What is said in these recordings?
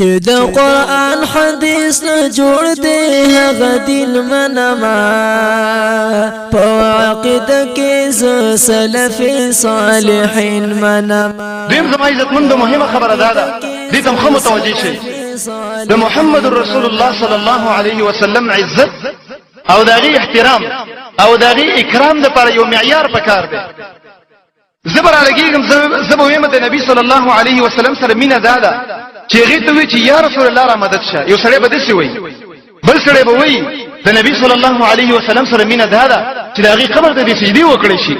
چې د قرآن حدیث نه جوړ دی هغه دین منما، په عقیده کې ز سلف صالحین منما. دیم زما عزتمند، مهمه خبره دا ده، دې ته هم متوجه شئ، د محمد رسول الله صلی الله علیه وسلم عزت او داغي احترام او داغي اکرام د پر یو معیار پکار دی. زبر لګیږم، زه به وایم د نبی صلی الله علیه وسلم سره مینه دا ده چې هغه ته وی چې یا رسول الله را مدد شه. یو سړی به دسی وی، بل سړی به وی د نبی صلی الله علیه وسلم سره مینه دا ده چې د هغه قبر ته دې سجدي وکړي شي.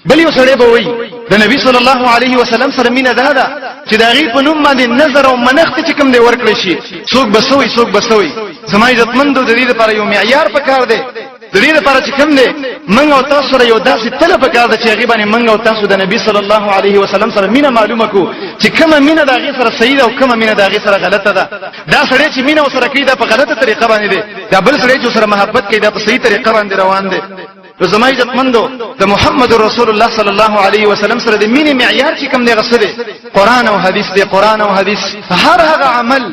بل یو سړی به وی د نبی صلی الله علیه وسلم سره مینه دا ده چې د هغه په نوم باندې نظر او منښت چې کوم دی ورکړي شي. څوک بسوي، څوک بسوي. زما عزتمندو، د دې لپاره یو معیار پکار دی. د دې لپاره چې کوم دی منګ او تاسو سره یو داسې تله پکار ده چې هغه باندې منګ او تاسو د نبی صلی الله علیه وسلم سره مینه معلومه کو چې کومه مینه د هغه سره صحیح ده او کومه مینه د هغه سره غلطه ده. دا سړی چې مینه سره کوي دا په غلطه طریقه باندې دی، دا بل سړی چې سره محبت کوي دا په صحیح طریقه باندې روان دی. نو زما عزتمندو، د محمد رسول الله صلی الله علیه وسلم سره د مینې معیار چې کوم دی غسه دی، قرآن او حدیث دی. قرآن او حدیث، هر هغه عمل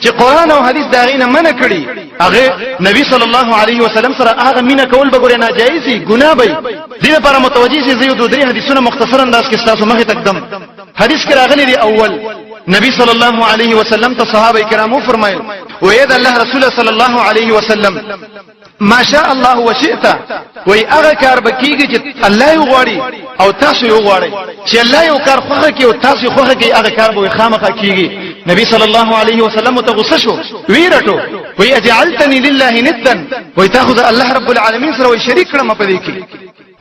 چې قرآن او حدیث دا غینه منع کړي، هغه نبی صلی الله علیه وسلم سره هغه مینه کول به ګورې ناجایزي ګناه وي. دې لپاره متوجي شئ، زه یو دوه درې حدیثونه مختصرا انداز کې ستاسو مخې ته قدم. حدیث کې راغلي دی، اول نبی صلی الله علیه وسلم ته صحابه کرامو فرمایل وې د الله رسول صلی الله علیه وسلم، ما شاء الله وشئت، وای هغه کار بکیږي چې الله یې غواړي او تاسو یې غواړي. چې الله یو کار خوښه کوي او تاسو خوښه کوي، هغه کار به خامخا کیږي. نبی صلی الله علیه وسلم ته غوسه شو، ویرټو، وای اجعلتنی لله ندا، وای تاسو الله رب العالمین سره وای شریک کړم په دې کې؟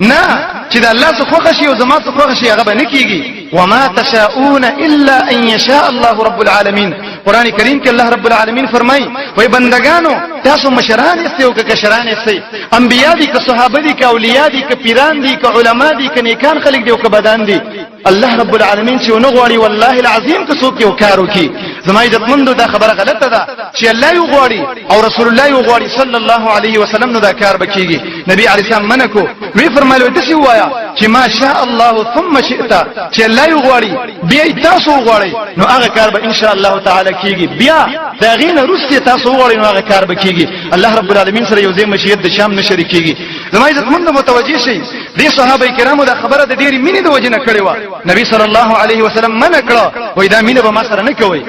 نه، چې د الله څخه خوښ شي او زما څخه خوښ شي هغه به نه کیږي. وما تشاؤون الا ان يشاء الله رب العالمین. قران کریم کې الله رب العالمین فرمایي، وای بندگانو، تاسو مشران یاست او که کشران یاست، انبیا دي که صحابه دي که اولیاء دي که پیران دي که علما دي که نیکان خلک دي او که بدان دي، الله رب العالمین چې ونه غواړي، والله العظیم که څوک یو کار وکړي. زما عزتمندو، دا خبره غلطه ده چې الله یو غواړي او رسول الله یو غواړي صلی الله علیه وسلم نو دا کار بکیږي. نبی علیه السلام منع کو، وی فرمایل دسی وایا چې ما شاء الله ثم شئت، چې الله یو غواړي بیا تاسو غواړي نو هغه کار به ان شاء الله تعالی کیږي. بیا دا غینه رسته تاسو غواړي نو هغه کار به کیږي. الله رب العالمین سره یو ځای مشیت د شام نه شریکیږي. زما عزتمند، متوجي شئ، دې صحابه کرامو دا خبره د ډېری مینې د وجې نه کړې وه. نبی صلی الله علیه وسلم منع کړه، وای دا مینه به ما سره نه کوي.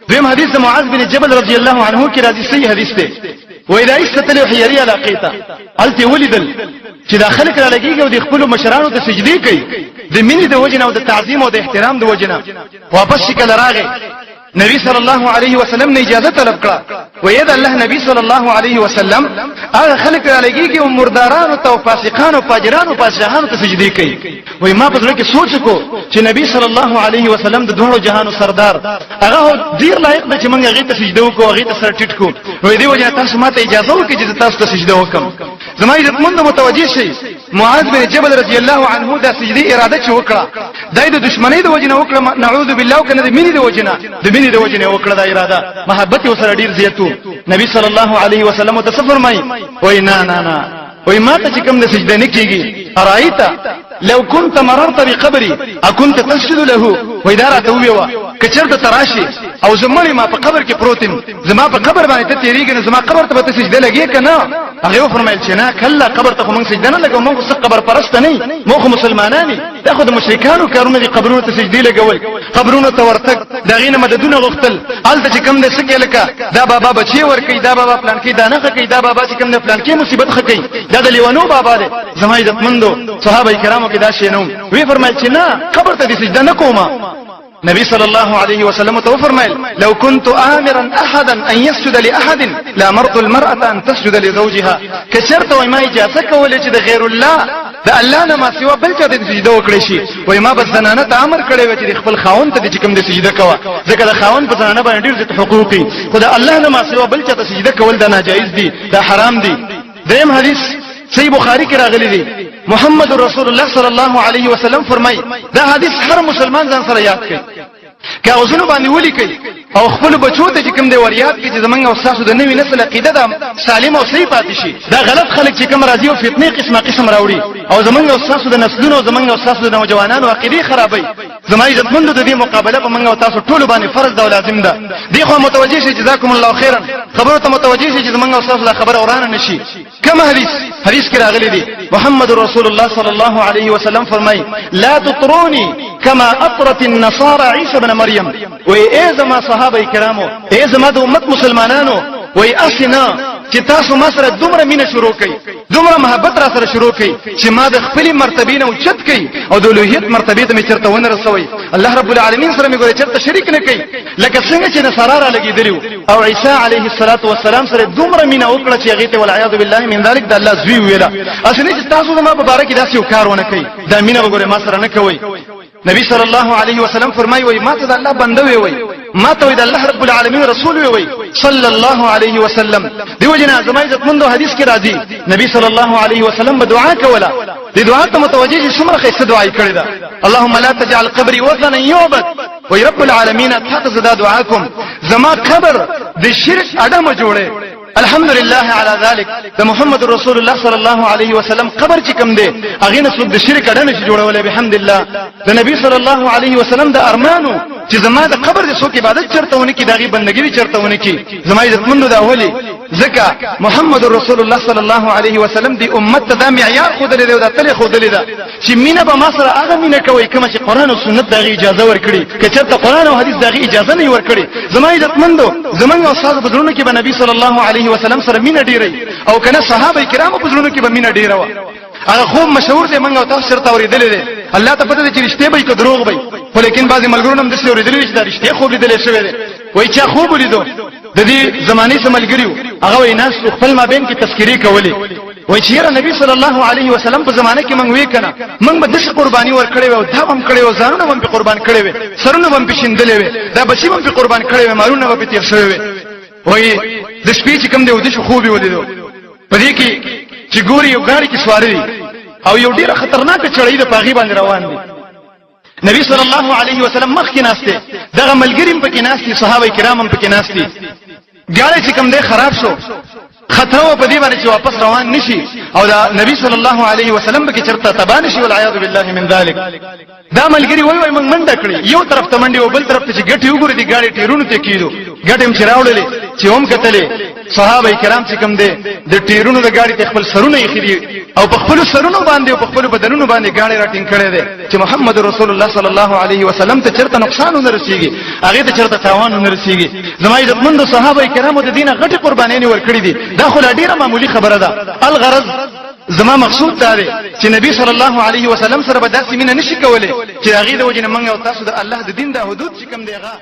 دویم حدیث د معاذ بن جبل رضی الله عنه کې راځي، صحیح حدیث دی. وای دا ایستل حیری علاقې ته، هلته ولیدل چې دا خلک را لګیږي او د خپل مشرانو ته سجدي کوي د مینې د وجې نه او د تعظیم او د احترام د وجې نه. واپس شکل راغی، نبی صلی الله علیه وسلم نه اجازه طلب کړه، وې دا الله نبی صلی الله علیه وسلم، هغه خلک را لګیږي او مردارانو ته او فاسقانو، فاجرانو، پادشاهانو ته سجدي کوي. وای ما په زړه کې سوچ کو چې نبی صلی الله علیه وسلم د دوه جهانو سردار، هغه ډیر لایق دی چې موږ هغه ته سجده وکړو، هغه ته سر ټیټ کو. وای دی وجه تاسو ماته اجازه ورکړئ چې تاسو ته سجده وکم. زما عزتمند، متوجه شئ، معاذ بن جبل رضی الله عنه دا سجدي اراده چې وکړه، دا د دشمنی د وجې نه وکړه نعوذ بالله کنه د مینې د وجې نه؟ د مینې د وجې نه وکړه دا اراده، محبت یې سره ډیر زیاتو. نبی صلی الله علیه وسلم ته څه فرمایي؟ وای نه نه نه، وای ما ته چې کوم د سجده نه کیږي. ارایت لو كنت مررت بقبري اكنت تسجد له؟ وای دا راته ویوا کچرته تراشي او زمړی ما په قبر کې پروتم، زما په قبر باندې ته تیریږي، نو زما قبر ته به ته سجده لګې که نه؟ هغه وفرمایل چې نه، کله قبر ته خو موږ سجده نه لګو، موږ څه قبر پرست نه، موږ خو مسلمانان. دا خو د مشرکانو کارونه دي، قبرونو ته سجدي لګول، قبرونو ته ورتګ، د هغې نه مددونه غوښتل. هلته چې کوم دی څه کوي، لکه دا بابا بچی ورکوي، دا بابا پلان کوي، دا نه ښه کوي، دا بابا چې کوم دی پلان کې مصیبت ښه کوي، دا د لیونو بابا دی. زما عزتمندو، صحابه کرامو کې دا شی نه. وی فرمایل چې نه، قبر ته دې سجده نه کومه. نبی صلی الله علیه وسلم ته فرمایل، لو كنت آمرا احدا ان يسجد لاحد لامرت المرأة ان تسجد لزوجها. کچرته وای ما اجازه کولې چې د غیر الله، د الله نه ما سوا بل چا ته سجده وکړي شي، وای ما بس زنانه ته امر کړی و چې خپل خاوند ته چې کوم د سجده کوه، ځکه د خاوند په زنانه باندې ډیر زیات حقوق دي. خو د الله نه ما سوا بل چا ته سجده کول دا ناجایز دي، دا حرام دي. دریم حدیث صحیح بخاری کې راغلی دی، محمد رسول الله صلی الله علیه وسلم فرمای، دا حدیث هر مسلمان ځان سره یاد کړي، کاغذونو باندې ولیکي او خپل بچو ته چې کوم دی وریاد کړي چې زمونږ او ستاسو د نوي نسل عقیده ده سالم او صحیح پاتې شي. دا غلط خلک چې کوم راځي او فتنې قسمه قسم راوړي او زمونږ او ستاسو د نسلونو او زمونږ او ستاسو د نوجوانانو عقیدې خرابوي. زما عزتمندو، د دې مقابله په موږ او تاسو ټولو باندې فرض ده او لازم ده. دې خو متوجه شئ، جزاکم الله خیرا، خبرو ته متوجه شئ چې زمونږ او تاسو لا خبره ورانه نشي. کوم حدیث؟ حدیث کې راغلی دی، محمد رسول الله صلی الله علیه وسلم فرمای: لا تطروني كما اطرت النصارى عيسى ابن مريم. وای ای زما صحابه کرامو، ای زما د امت مسلمانانو، وای اسنا چې تاسو ما سره دومره مینه شروع کړئ، دومره محبت را سره شروع کړئ چې ما د خپلې مرتبې نه اوچت کړئ او د الوهیت مرتبې ته مې چېرته ونه رسوئ، الله رب العالمین سره مې ګورې چېرته شریک نه کړئ، لکه څنګه چې نصارا را لګېدلي وو او عیسی علیه الصلاة والسلام سره دومره مینه وکړه چې هغې ته والعیاذ بالله من ذلک د الله زوی وویله. هسې نه چې تاسو زما په باره کې داسې یو کار ونه کړئ، دا مینه به ګورې ما سره نه کوئ. نبی صلی الله علیه وسلم فرمایي، وای ما ته د الله بنده وی، وای ما ته د الله رب العالمین رسول وی، وای صلی الله علیه وسلم. دیو جنا زما عزتمندو، حدیث کې راځي نبی صلی الله علیه وسلم به دعا کوله. د دعا ته متوجه شي، څومره ښایسته دعا یې کړې ده: اللهم لا تجعل قبري وثنا يعبد. وای رب العالمین، تا ته دا دعا کوم، زما قبر د شرک اډه مه جوړې. الحمدلله على ذلك. د محمد رسول الله صلی الله علیه وسلم قبر چې کوم دی، هغه نه څوک د شرک اډه نشي جوړولای، بحمد الله. د نبی صلی الله علیه وسلم د ارمانو چې زما د قبر د څوک عبادت چرته ونه کی، دغه بندګی چرته ونه کی. زما عزتمندو، دا ولي؟ ځکه محمد رسول الله صلی الله علیه وسلم دی امت ته دا معیار ښودلی دی او دا تلې ښودلې ده چې مینه به ما سره هغه مینه کوي کومه چې قرآن او سنت دغه اجازه ورکړي. که چېرته قرآن او حدیث دغه اجازه نه ورکړي، زما عزتمندو، زمونږ او ستاسو په زړونو کې به نبی صلی الله علیه وسلم سره مینه ډېره او کنه صحابه کرامو په زړونو کې به مینه ډېره وه؟ هغه خوب مشهور دی، موږ او تاسو چېرته اورېدلی دی. الله ته پته ده چې رښتیا به وي که دروغ به وي، خو لیکن بعضې ملګرو نه هم داسې اورېدلي دي چې دا رښتیا خوب لیدلی شوی دی. وایي چا خوب ولیدو، د دې زمانې څه ملګري وو، هغه وایي ناست خپل مابین کې تذکرې کولې، وایي چې یاره نبی صلی الله علیه وسلم په زمانه کې موږ وې که نه، موږ به داسې قرباني ورکړې وې او دا به هم کړې وې، ځانونه به هم پرې قربان کړی وې، سرونه به هم پرې شیندلې وې، دا بچي به هم پرې قربان کړی وې، مالونه به پرې تېر شوی وې. وایي د شپې چې کوم دی ویده شو، خوب یې ولیدو. په دې کې چې ګوري یو ګاډي کې سواره دي او یو ډېره خطرناکه چړۍ ده، په هغې باندې روان دي. نبی صلی الله علیه وسلم مخکې ناست دی، دغه ملګري هم پکې ناست دي، صحابه کرام هم پکې ناست دي. ګاډی چې کوم دی خراب شو، خطر و په دې باندې چې واپس روان نشي او دا نبی صلی الله علیه وسلم به کې چرته تبا نشي، والعیاذ بالله من ذلک. دا ملګری وای وای موږ منډه کړې، یو طرف ته منډه او بل طرف ته چې ګټي وګوري، دی ګاډي ټیرونو ته کیدو. ګټه هم چې راوړلې، چې هم کتلې، صحابه کرام چې کوم دي د ټیرونو د ګاډي ته خپل سرونه یې خېدي او په خپل سرونو باندې او په خپل بدنونو باندې ګاډي راټینګ کړي دي چې محمد رسول الله صلی الله علیه وسلم ته چرته نقصان ونه رسیږي، هغه ته چرته تاوان ونه رسیږي. زما عزتمند صحابه کرامو د دینه غټي قربانۍ ورکړي دي، دا خو لا ډیره معمولی خبره ده. الغرض زما مقصود دا دی چې نبی صلی الله علیه وسلم سره به داسې مینه نشي کولی چې هغې د وجې نه موږ او تاسو د الله د دین د حدود چې کوم دی هغه